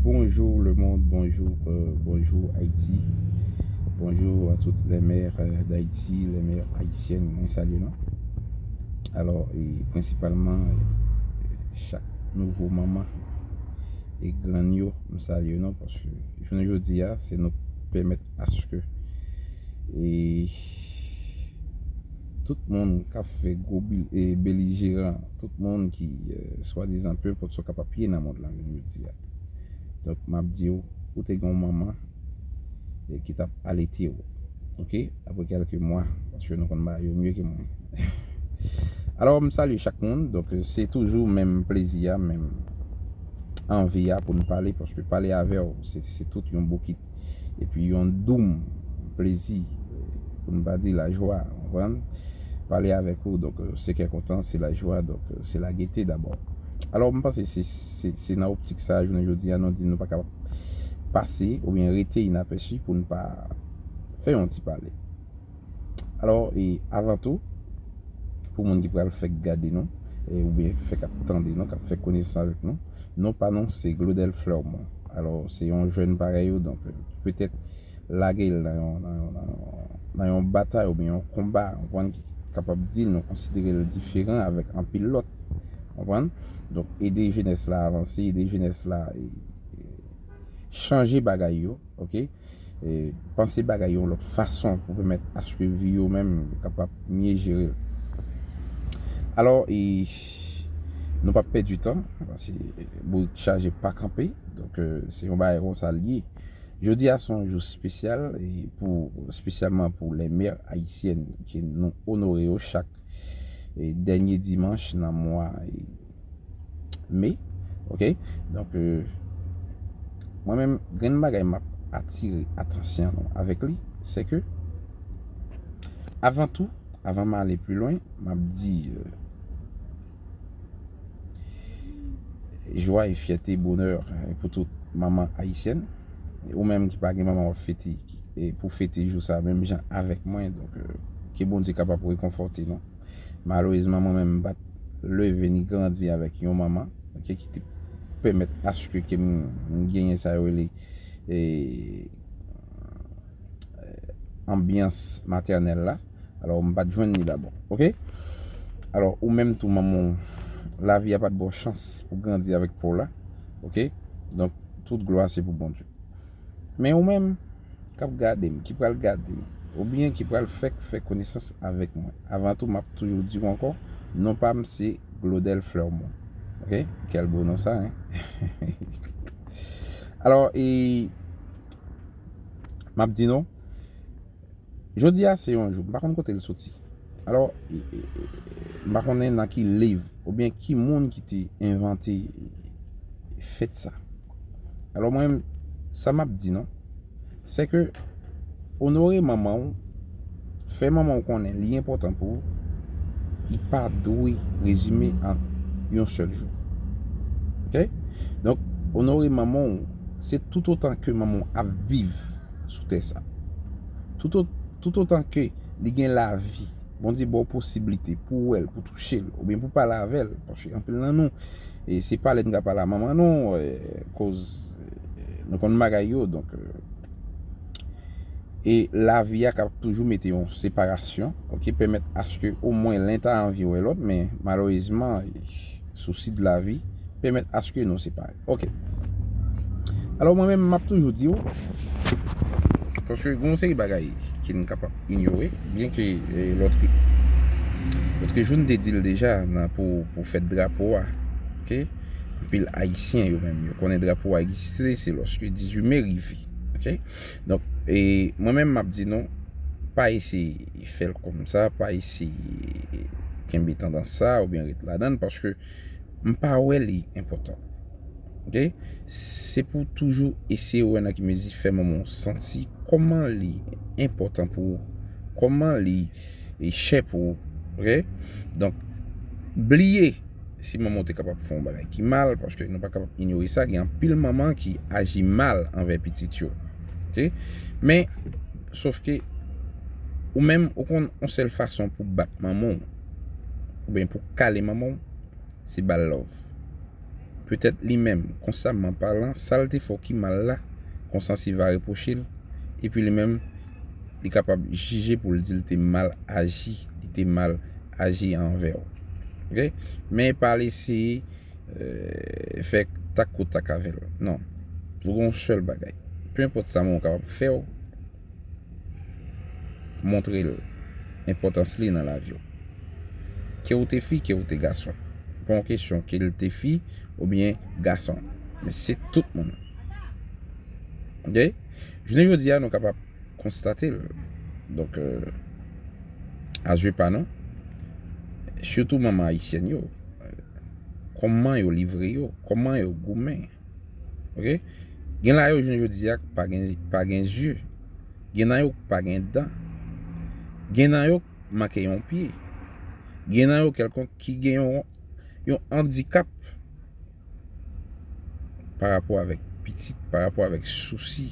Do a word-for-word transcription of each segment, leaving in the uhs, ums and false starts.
Bonjour le monde, bonjour, euh, bonjour Haïti, bonjour à toutes les mères euh, d'Haïti, les mères haïtiennes, mwen salye nou. Alò, e prensipalman, e, chak nouvo manman e grann yo, m salye nou, paske jounen jodi a, se nou k pèmèt aske e tout moun k ap fè gwo bil- e belijeran, tout moun ki, e, swadizan, peu importe sa w kapab ye nan mond lan jounen jodi a. Donk, m ap di w, ou te gen yon manman e ki t ap alete w. Oke? Apre kèlke mwa, paske nou konn bagay yo mye ke mwen. Alò, m salye chak moun. Donk, se toujou menm plezi a, menm anvi a pou n pale, paske pale avè w, se, se tout yon bokit. Epi yon doum plezi, pou n pa di lajwa, w konprann? Pale avèk ou, donk, se kè kontan, se lajwa, donk, se la gaieté d'abord. Alò, m panse se, se, se nan optik sa a, jounen jodi a, nou di nou pa ka pase oubyen rete inapèchi pou n pa fè yon ti pale. Alò, e avan tou, pou moun ki pral fèk gade nou, e, oubyen fèk ap tande nou, k ap fè konesans avèk nou, non pa nou se Glodel Flermont. Alò, se yon jèn parèy ou, donk, petèt lage l nan yon, nan yon, nan yon, nan yon batay oubyen yon konba, w konprann, ki kapab di l nou konsidere l diferan avèk anpil lòt, w konprann? Donk, ede jenès la avanse, ede jenès la, e, e, chanje bagay yo, oke? E, panse bagay yo yon lòt fason pou pèmèt aske vi yo menm kapab mye jere l. Alò, e, nou p ap pèdi tan, paske bourik chaje pa kanpe, donk, e, se yon bagay konsa l ye. Jodi a se yon jou espesyal, e, pou, espesyalman pou les mères haïtiennes ke nou onore yo chak, e, dènye dimanch nan mwa, e, me. Oke? Donk, e, mwen menm, grenn bagay m ap atire atansyon nou avèk li, se ke, avan tou, avan m ale pi lwen, m ap di, e, jwa e fyète, bonè, e, pou tout manman ayisyèn. Ou menm ki pa gen manman w ap fete, e, pou fete jou sa menm jan avèk mwen. Donk, e, ke Bondye kapab rekonfòte nou. Malerezman, mwen menm, m pa t leve ni grandi avèk yon manman, oke, ki te pèmèt aske ke m, m genyen sa yo rele, e, anbyans matènèl la. Alò, m pa t jwenn li dabò. Oke? Alò, ou menm tou, manman w, lavi a pa t ba w chans pou grandi avèk pa w la. Oke? Donk, tout glwa se pou Bondye. Men ou menm, k ap gade m, ki pral gade m, oubyen ki pral fèk fè konesans avèk mwen. Avan tou, m ap toujou di w ankò, non pa m se Glodel Flermont. Oke? Kèl bo non sa, en? Alò, e, m ap di nou, jodi a se yon jou, m pa konn kote l soti. Alò, e, e, e, m pa konnen nan ki liv oubyen ki moun ki te envante fèt sa. Alò, mwen, sa m ap di nou, se ke onore manman w, fè manman w konnen li enpòtan pou ou, li pa dwe rezime an yon sèl jou. Oke? Donk, onore manman w, se toutotan ke manman w ap viv sou tè sa. Tout, tout otan ke li gen lavi, Bondye ba w posiblite pou w wè l, pou touche l, oubyen pou pale avè l, paske anpil nan nou, e se pale n ka pale a manman nou, e, koz, e, nou konn bagay yo, donk, e, e lavi a ka toujou mete yon separasyon, oke, pèmèt aske omwen len ta anvi wè lòt, men malerezman, e, sousi de lavi pèmèt aske nou separe. Oke. Alò, mwen menm, m ap toujou di w, paske gen yon seri bagay ki n kapab inyore, byen ke, e, lòt, lòt jou n te di l deja nan, pou, pou fèt drapo a. Oke? Anpil Ayisyen yo menm, yo konnen drapo a egziste, se lòske dizuit me rive. Oke? Donk, e, mwen menm, m ap di nou, pa eseye fè l kòmsa, pa eseye kenbe tandans sa, oubyen ret ladan l, paske m pa wè li enpòtan. Oke? Se pou toujou eseye wè nan ki mezi fè manman w santi kòman li enpòtan pou ou, kòman li, e, chè pou ou. Oke? Donk, bliye si manman w te kapab fè yon bagay ki mal, paske nou pa kapab inyore sa, gen anpil manman ki aji mal anvè pitit yo. Oke? Men, sòf ke ou menm, ou konn yon sèl fason pou bat manman w, oubyen pou kale manman w, se ba l love. Petèt li menm, konsyaman palan, sa l te fè w ki mal la, konsyans li va repwoche l, epi li menm, li kapab jije pou l di l te mal aji, li te mal aji anvè w. Oke? Men pa l eseye, eh, fè tak pou tak avè l. Non. Ou gen yon sèl bagay. Pe enpòt sa moun kapab fè w, montre l enpòtans li nan lavi w. Ke w te fi, ke w te gason. Pa yon kesyon ke l te fi oubyen gason. Men se tout moun. Oke? Jounen jodi a, nou kapab konstate l. Donk, euh, a zye pa nou, sitou manman ayisyèn yo, kòman yo livre yo, kòman yo goumen. Oke? Gen la yo, jounen jodi a, pa gen, pa gen zye. Gen nan yo k pa gen dan. Gen nan yo k manke yon pye. Gen nan yo kèlkonk ki gen yon, yon andikap pa rapò avèk pitit, pa rapò avèk sousi,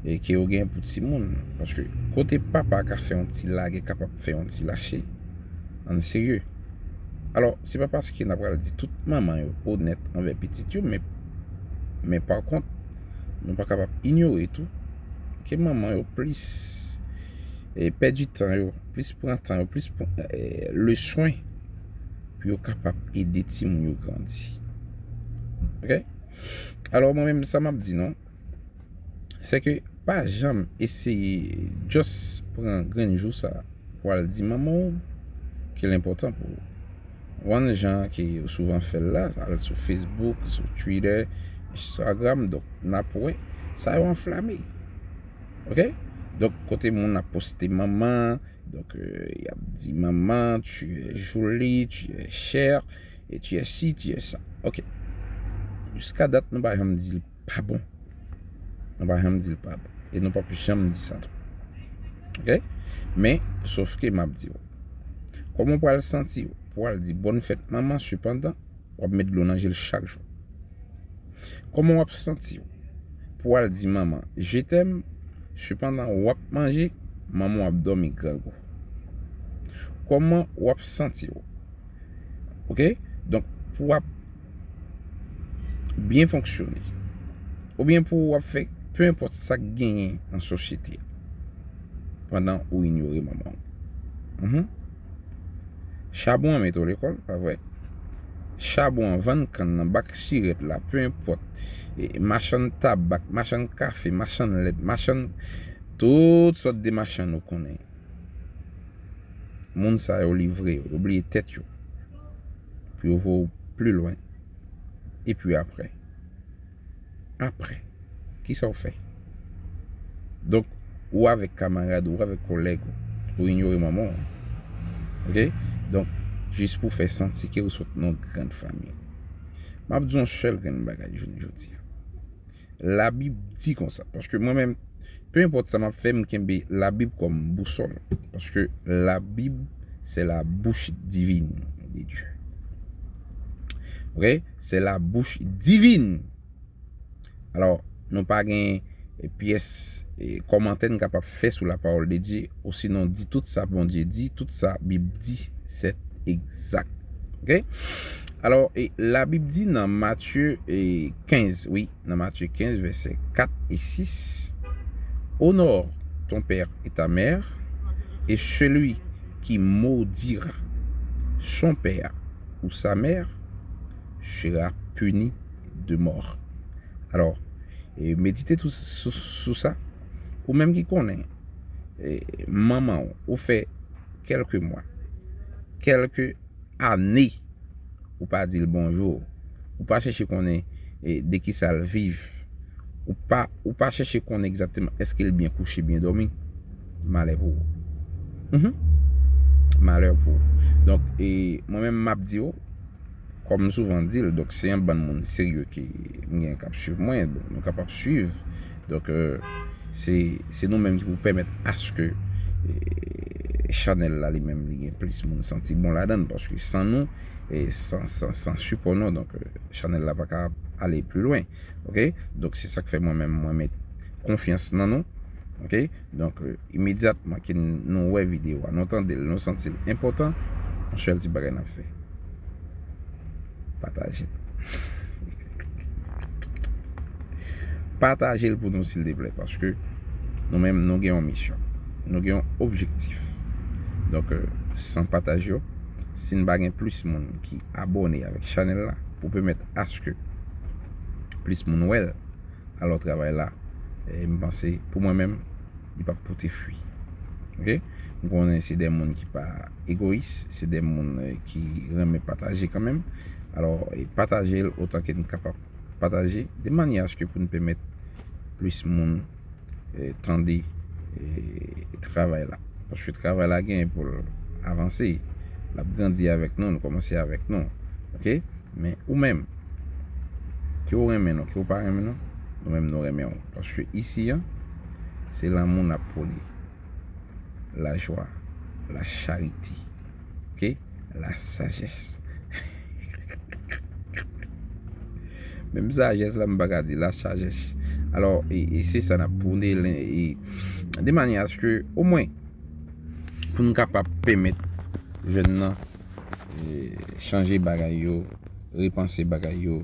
e, ke yo gen pou timoun. Paske kote papa ka fè yon ti lage, kapab fè yon ti lache, ann serye. Alò, se pa paske n ap pral di tout manman yo onèt anvè pitit yo, men, men pa kont, nou pa kapab inyore tou ke manman yo plis, e, pèdi tan yo, plis pran tan yo, plis pran, e, le swen pou yo kapab ede timoun yo grandi. Oke? Alò, mwen menm, sa m ap di nou, se ke pa janm eseye just pran grenn jou sa pou al di manman w ke l enpòtan pou ou. Wan jan ke yo souvan fè l la, al sou Facebook, sou Twitter, Instagram, donk n ap wè sa yo anflame. Oke? Donk kote moun ap poste manman, donk, euh, y ap di manman, tu es jolie, tu es chère, et tu es ci, tu es ça. Oke. Jiska dat, nou pa janm di l pa bon. Nou pa janm di l pa bon. E nou p ap janm di sa tou. Oke? Men, sòf ke m ap di w. Kòman w pral santi w pou w al di bòn fèt manman, sepandan, w ap met dlo nan je l chak jou? Kòman w ap santi w pou w al di manman, je t'aime, sepandan, w ap manje, manman w ap dòmi grangou? Kòman w ap santi w? Oke? Donk, pou w ap byen fonksyone, oubyen pou w ap fè pe enpòt sa k genyen nan sosyete a, pandan ou inyore manman w. Mhm. Chabon an mete w lekòl, pa vre? Chabon an vann kann nan bak sirèt la, pe enpòt. E, machann tabak, machann kafe, machann lèt, machann, tout sòt de machann ou konnen. Moun sa yo livre yo, yo bliye tèt yo. Pou yo voye w pli lwen. Epi apre? Apre, kisa w fè? Donk, ou avèk kamarad ou, ou avèk kòlèg ou, ou inyore manman w. Oke? Donk, jis pou fè santi ke ou sot nan yon grann fanmi. M ap di yon sèl grenn bagay jounen jodi a. Labib di konsa, paske mwen menm, pe enpòt sa m ap fè, m kenbe Labib kòm bousòl, paske Labib, c'est la bouche divine de Dieu. Oke? C'est la bouche divine. Alò, nou pa gen, e, pyès, e, kòmantè n kapab fè sou la parole de Dieu, osinon di tout sa Bondye di, tout sa Bib di, c'est exact. Oke? Alò, e, Labib di nan Matye, e, kenz, wi, nan Matye kenz, vèsè kat e sis, Honore ton père et ta mère, et celui qui maudira son père ou sa mère sera puni de mort. Alò, e, medite tou sou, sou sa. Ou menm ki konnen, e, manman w, ou fè kèlke mwa, kèlke ane, ou pa di l bonjou, ou pa chèche konnen, e, de ki sa l viv, ou pa, ou pa chèche konnen egzakteman èske l byen kouche, byen dòmi, malè pou ou. Mhm. Malè pou ou. Donk, e, mwen menm, m ap di w, kòm m souvan di l, donk, se yon bann moun serye ke m gen k ap swiv mwen, bon, nou kapab swiv. Donk, e, se, se nou menm ki pou pèmèt aske, e, chanèl la li menm li gen plis moun santi bon ladan l, paske san nou, e, san, san, san sipò nou, donk, e, chanèl la pa ka ale pli lwen. Oke? Donk, se sa k fè mwen menm, mwen met konfyans nan nou. Oke? Donk, e, imedyatman ke n-, nou wè videyo a, nou tande l, nou santi l enpòtan, yon sèl ti bagay n ap fè. Pataje l. Pataje l pou nou, silteplè, paske nou menm, nou gen yon misyon. Nou gen yon objektif. Donk, euh, san pataj yo, si n pa gen plis moun ki abòne avèk chanèl la, pou pèmèt aske plis moun wè l, alò travay la, eh, m panse, pou mwen menm, li p ap pote fwi. Oke? M konnen se de moun ki pa egoyis, se de moun, eh, ki renmen pataje kanmenm. Alò, e pataje l otan ke n kapab pataje, de manyè aske pou n pèmèt plis moun, eh, tande, eh, travay la. Paske travay la gen pou l avanse. L ap grandi avèk nou, l kòmanse avèk nou. Oke? Men ou menm, ke w renmen nou, ke w pa renmen nou, nou menm nou renmen w. Paske isi a, se lanmou n ap pwone. La joie, la charité, oke? La sagesse. Menm sajès la, m pa ka di, la sagesse. Alò, e, e se sa n ap pwone, e, de manyè aske, omwen, pou n kapab pèmèt jèn nan, e, chanje bagay yo, repanse bagay yo,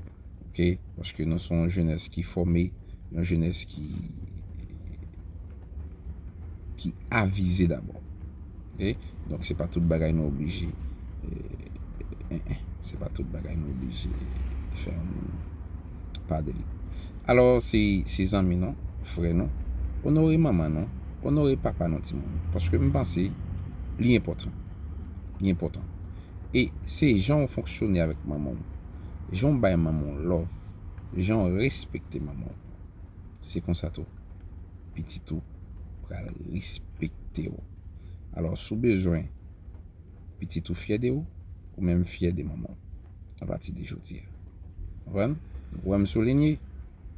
oke? Paske nou se yon jenès ki fòme, yon jenès ki, ki avize dabò. Oke? Donk, se pa tout bagay nou oblije, eh, eh, eh, se pa tout bagay nou oblije fè yon moun pa de li. Alò, se, se zanmi nou, frè nou, onore manman nou, onore papa nou, timoun. Paske m panse li enpòtan. Li enpòtan. E se jan w fonksyone avèk manman w. Jan w bay manman w love. Jan w respekte manman w. Se konsa tou, pitit ou pral respekte w. Alò, si w bezwen pitit ou fyè de ou, ou menm fyè de manman w apati de jodi a. Konprann? Ou wè m soulinye,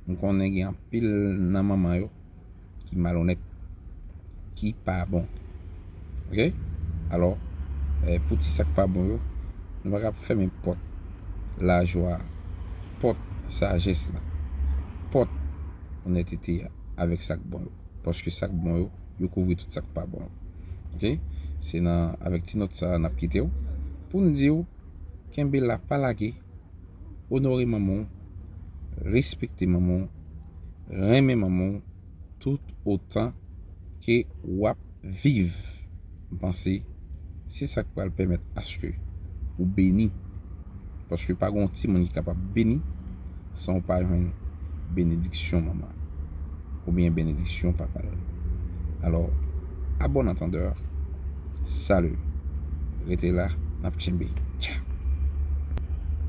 m konnen gen anpil nan manman yo ki malonèt, ki pa bon. Oke? Alò, eh, pou ti sa k pa bon yo, nou pa ka fèmen pòt lajwa, pòt sajès la, pòt onètete a avèk sa k bon yo. Paske sa k bon yo, yo kouvri tout sa k pa bon yo. Oke? Se nan, avèk ti nòt sa a n ap kite w. Pou n di w, kenbe la, pa lage, onore manman w, respekte manman w, renmen manman w, tout otan ke w ap viv. M panse se sa k pral pèmèt aske ou beni. Paske pa gen yon timoun ki kapab beni san w pa jwenn benediksyon manman oubyen benediksyon papa l. Alò, à bon entendeur, salut. Rete la, n ap tchenbe. Tchao.